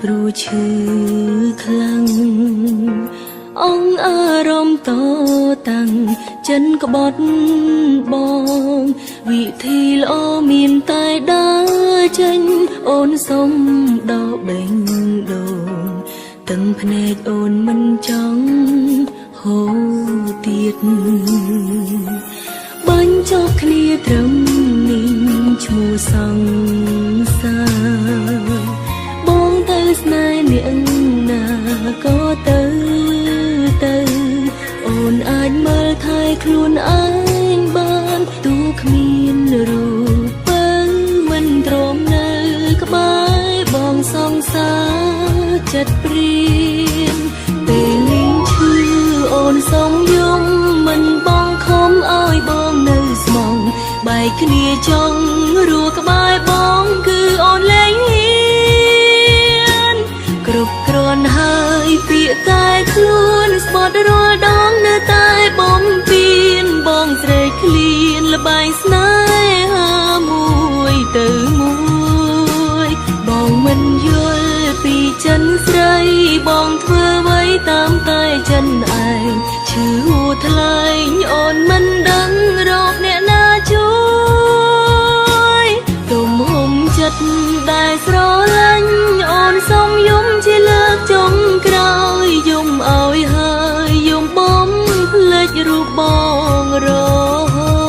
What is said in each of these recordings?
ព្រោះឈឺខ្លាំងអង្គអារម្មណ៍តតាំងចិនក្បត់បងវិធីល្អមានតែដើរចេញអូនសុំដល់បេងដូងទាំងភ្នែកអូនមិនចង់ហូរទៀតបាញ់ចប់គ្នាត្រឹមនេះឈ្មោះសង្សារបងទៅស្នេហ៍នាងណាក៏ទៅទៅអូនអាចមើលថែខ្លួនឯងបានទូគ្មានរូបពៅមិនទ្រាំនៅក្បែរបងសង្សារចិត្តព្រៀងពេលលីងឈឺអូនសុំយំមិនបងខំឲ្យបងនៅស្មងបែកគ្នាចង់រួក្បែរបងគឺអូនលែងហ៊ានគ្រប់គ្រាន់ហើយពាក្យកែខ្លួនស្បត់រាល់ដងនៅតែបំពេញបងស្រែកឃ្លានលបែងស្នេហាមួយទៅមួយបងមិនយល់ពីចិនស្រីបងធ្វើអ្វីតាមតែចិនឯងឈឺហួថ្លែងអូនមិនដឹងរកអ្នកណាជួយទំហំចិត្តដែលស្រឡាញ់អូនសុំយំជាលើកចុងក្រោយយំឲ្យហើយយំបំភ្លេចរូបបងរហូត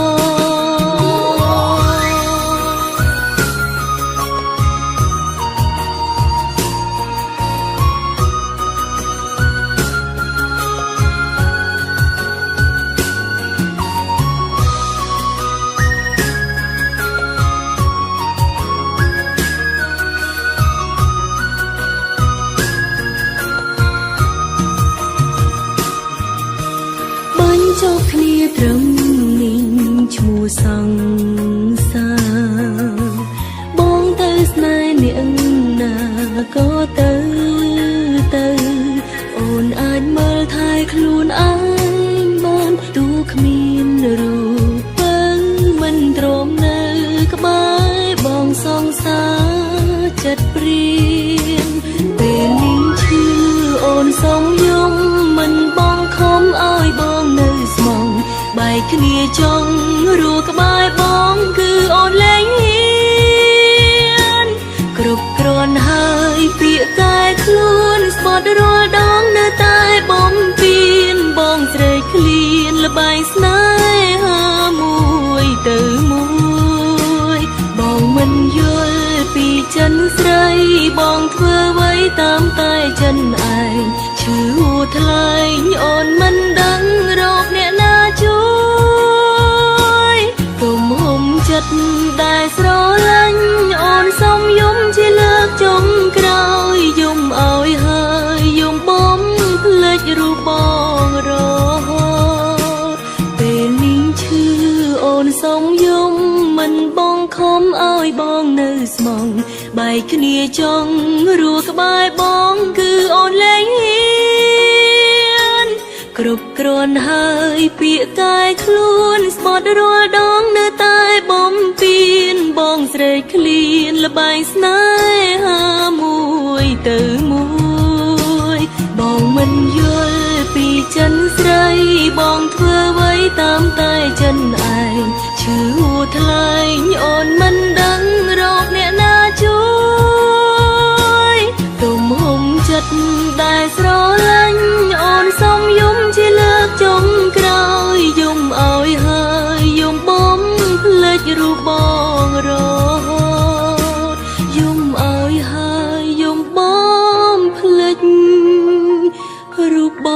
បាញ់ចប់គ្នាត្រឹមនេះឈ្មោះសង្សារបងទៅស្នេហ៍នាងណាក៏ទៅទៅអូនអាចមើលថែខ្លួនឯងបានទូគ្មានរូបពៅមិនទ្រាំនៅក្បែរបងសង្សារចិត្តព្រៀងពេលនេះឈឺអូនសុំយំមិនបងខំឲ្យបងនៅស្មងបែកគ្នាចង់រួក្បែរបងគឺអូនលែងហ៊ានគ្រប់គ្រាន់ហើយពាក្យកែខ្លួនស្បត់រាល់ដងនៅតែបំពេញបងស្រែកឃ្លានលបែងស្នេហាមួយទៅមួយបងមិនយល់ពីចិនស្រីបងធ្វើអ្វីតាមតែចិនឯងឈឺហួថ្លែងអូនមិនដឹងរកអ្នកណាជួយទំហំចិត្តដែលស្រឡាញ់អូនសុំយំជាលើកចុងក្រោយយំឲ្យហើយយំបំភ្លេចរូបបងរហូតពេលនេះឈឺអូនសុំយំមិនបងខំឲ្យបងនៅស្មងបែកគ្នាចង់រួក្បែរបងគឺអូនលែងហ៊ានគ្រប់គ្រាន់ហើយពាក្យកែខ្លួនស្បត់រាល់ដងនៅតែបំពេញបងស្រែកឃ្លានលបែងស្នេហាមួយទៅមួយបងមិនយល់ពីចិនស្រីបងធ្វើអ្វីតាមតែចិនឯងឈឺហួថ្លែងអូនមិនដឹងរកអ្នកណាជួយទំហំចិត្តដែលស្រឡាញ់អូនសុំយំជាលើកចុងក្រោយយំឲ្យហើយយំបំភ្លេចរូបបងរហូតយំឲ្យហើយយំបំភ្លេចរូបប